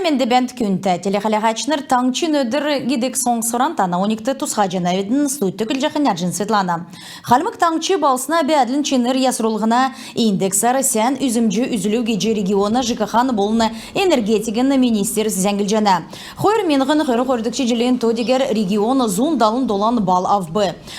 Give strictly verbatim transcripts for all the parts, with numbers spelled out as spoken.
Мендвт, күндтә телехәләһәчнр! «Таңһчин өдр» гидг соңсвран тана оньгт тусхаҗанавидн. Студьд көдлҗәхнь Әрҗин Светлана. Хальмг Таңһч балһсна бәәдлин чинр ясрулһна индексәр сән үзмҗ үзүлв гиҗ региона ЖКХ-н болн энергетикин министерств зәңглҗәнә. Хойр миңһн хөрн хойрдгч җилин то-дигәр регион зун далн долан балл авв.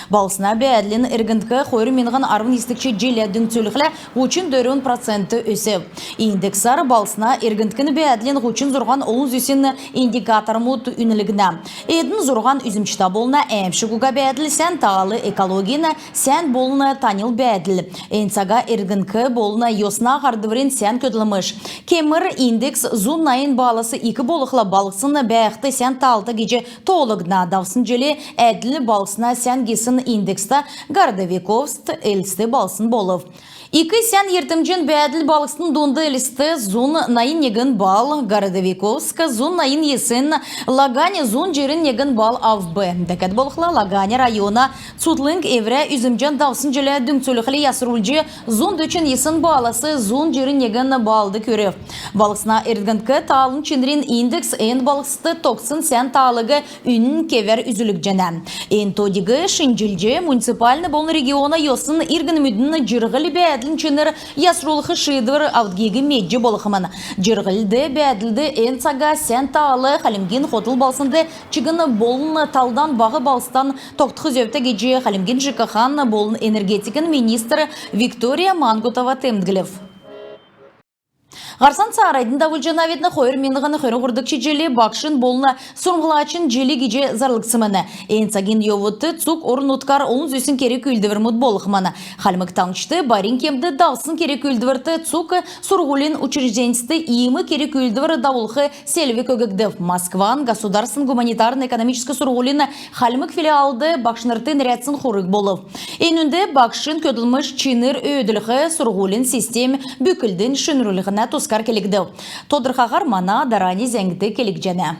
Балһсна бәәдлин эргндк хойр миңһн арвн йисдгч җиллә дүңцүлхлә һучн дөрвн процент өсв. Индексәр балһсна эргндкин бәәдлин һучн зурһан олн зүсн индикатормуд үнлгднә. Эдн зурһан үзмҗтә болна: әәмшг уга бәәдл, сән таал, экологин сән болн таньл бәәдл. Эн цага эргндк болн йосна һардврин сән көдлмш. Кемр индекс зун найн баллас ик болхла, балһсн бәәхд сән таалта гиҗ тоолгдна. Давсн җил әдл балһсна сән гисн индекста Городовиковск, Элст балһсн болв. Ик сән йиртмҗин бәәдл балһсдын дунд: Элст — зун найн негн балл, Городовиковск — зун найн йисн, Лагань — зун җирн негн балл авв. Дәкәд болхла, Лагань района цутхлң эврә үзмҗән давсн җиллә дүңцүлхлә ясрулҗ, зун дөчн йисн баллас зун җирн негн баллд күрв. Балһсна эргндк таалын чинрин индекс эн балһсд тогтсн сән таалыг үнн кевәр үзүлҗәнә. Эн то-дигиг шинҗлҗ, муниципальн болн региона йосн иргнмүдин җирһл-бәәдлин чинр ясрулх шиидвр авдгиг медҗ болхмн. Җирһл-бәәдлд эн цага сән таал Хальмгин хотл балһснд чигн болн талдан баһ балһсдан тогтх зөвтә гиҗ Хальмгин ЖКХ-н болн энергетикин министр Виктория Мангутова темдглв. Һарцан цааранднь давулҗанавидн. Хойр миңһн хөрн һурвдгч җил багшин болн сурһмҗлачин җил гиҗ зарлгдсмн. Эн цагин йовудт цуг орн-нутгар олн зүсн керг-үүлдврмүд болхмн. Хальмг Таңһчд байрин кемд давсн керг-үүлдврт цуг сурһулин учрежденьст иим керг-үүлдвр давулх селвг өггдв. Москван государственн гуманитарн-экономическ сурһулин Хальмг филиалд багшнрт нерәдсн хург болв. Энүнд багшин көдлмшин чинр өөдлүлх, сурһулин систем бүклднь шинрүллһнә тускар келгдв. Тодрхаһар мана дарани зәңгд келгдҗәнә.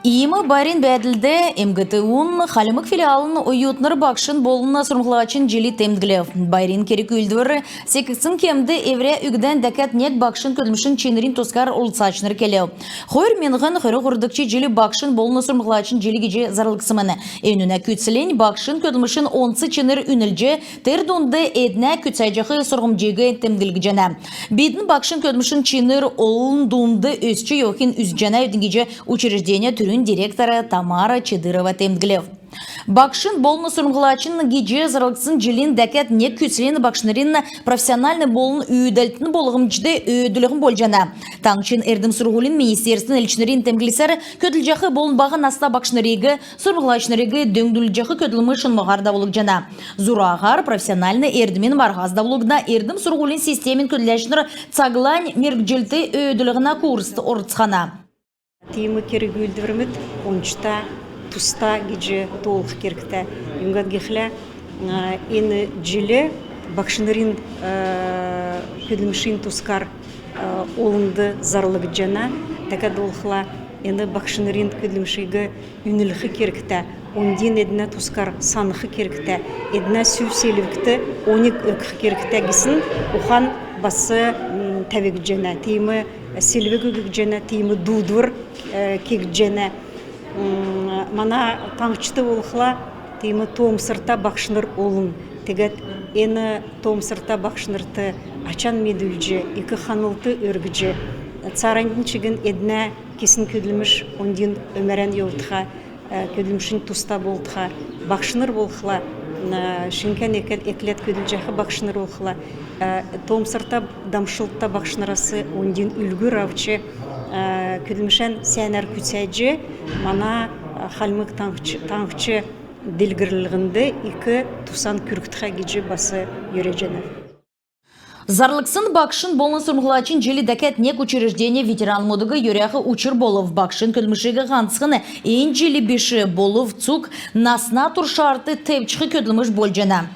Иим байрин бәәдлд МГТУ-н Хальмг филиалын оютнр багшин болн сурһмҗлачин җилиг темдглв. Байрин керг-үүлдвр секгдсн кемд эврә үгдән дәкәд нег багшин көдлмшин чинрин тускар орлцачнр келв. Хойр миңһн хөрн һурвдгч җил багшин болн сурһмҗлачин җил гиҗ зарлгдсмн. Энүнә күцлнь багшин көдлмшин онц чинр үнлҗ, тер дунд эднә күцәҗәх сурһмҗиг темдглҗәнә. Бидн багшин көдлмшин чинр олн дунд өсч йовхинь үзҗәнәвидн гиҗ учреждения түрүн директор Тамара Чедырова темдглв. Багшин болн сурһмҗлачин гиҗ зарлгдсн җилин дәкәд нег күцлнь багшнрин профессиональн болн үүдәлтин болмҗиг өөдлүллһн болҗана. Таңһчин эрдм-сурһулин министерствин элчнрин темдглсәр, көдлҗәх болн баһ наста багшнриг, сурһмҗлачнриг дөңнүлҗәх көдлмш шунмһаһар давулгдҗана. Зураһар профессиональн эрдмин марһас давулгдна. Эрдм-сурһулин системин көдләчнр цаглань мергҗлт өөдлүллһнә курст орцхана. Тиим керг-үүлдврмүд ончта, туста гиҗ тоолх кергтә. Юңгад гихлә, а, эн җил багшнрин, а, көдлмшин тускар, а, олнд зарлгдҗана. Дәкәд болхла, эн багшнрин көдлмшиг үнлх кергтә, оньдин эднә тускар санх кергтә, эднә сүв-селвгт оньг өгх кергтә гисн ухан бас, м, тәвгдҗәнә. Тиим селвг өггдҗәнә, тиим дуудвр, э, кегдҗәнә. М, мана таңһчд болхла, тиим тоомсрта багшнр олн. Тегәд эн тоомсрта багшнрт ачан медүлҗ, ик ханлт өргҗ, цааранднь чигн эднә кесн көдлмш оньдин өмәрән йовтха, э, көдлмшнь туста болтха. Багшнр болхла, э, шинкән экләд көдлҗәх багшнр болхла, э, тоомсрта, дамшлтта багшнрас оньдин үлгүр авч, э, көдлмшән сәәнәр күцәҗ, мана, э, Хальмг Таңһч, таңһч делгрлһнд ик тусан күргтхә гиҗ бас йөрәҗәнәв. Зарлгдсн багшин болн сурһмҗлачин җил дәкәд нег учреждения ветеранмудыг йөрәх учр болв. Багшин көдлмшиг һанцхн эн җил биш, болв цуг насна туршарт тевчх көдлмш болҗана.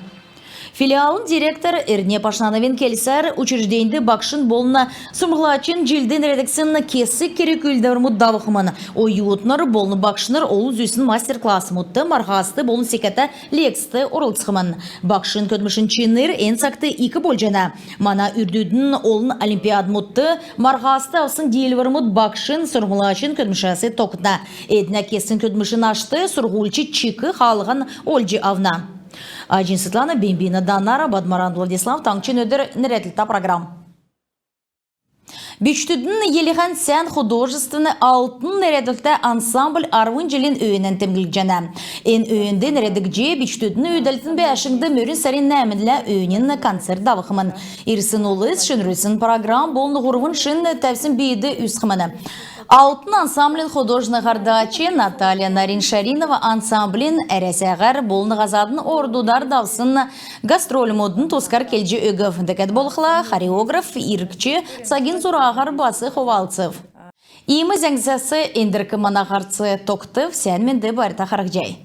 Филиалын директор Эрне Пашнановин келсәр, учрежденьд багшин болн сурһмҗлачин җилд нерәдгдсн кесг керг-үүлдврмүд давхмн. Оютнр болн багшнр олн зүсн мастер-классмудт, марһаст болн секәтә лекцд орлцхмн. Багшин көдлмшин чинр эн цагт ик болҗана. Мана үрдүднь олн олимпиадмудт, марһаст авсн диилврмүд багшин сурһмҗлачин көдлмшәс тогтна. Эднә кесн көдлмшин ашт сурһульч чик хаалһан олҗ авна. Аҗин Светлана, Бембина Данара, Бадмаран Владислав. «Таңһчин өдр» нерәдлтә программ. Бичкдүдин йилһән сән художественн «Алтн» нерәдлтә ансамбль арвн җилин өөнән темдглҗәнә. Эн өөнд нерәдгдҗ, бичкдүдин үүдәлтин бәәшңд мөрн сарин нәәмнлә өөнин концерт давхмн. Ирсн улс шинрүлсн программ болн һурвн шин тәвсн бийд үзхмн. «Алтн» ансамблин художественн һардач Наталья Нарин-Шаринова ансамблин Әрәсәһәр болн һазадын ордудар давсн гастрольмудын тускар келҗ өгв. Дәкәд болхла, хореограф иргч цагин зураһар бас хувалцв. Иим зәңгсәс эндрк мана һарц тогтв. Сән менд, байрта харһцхай.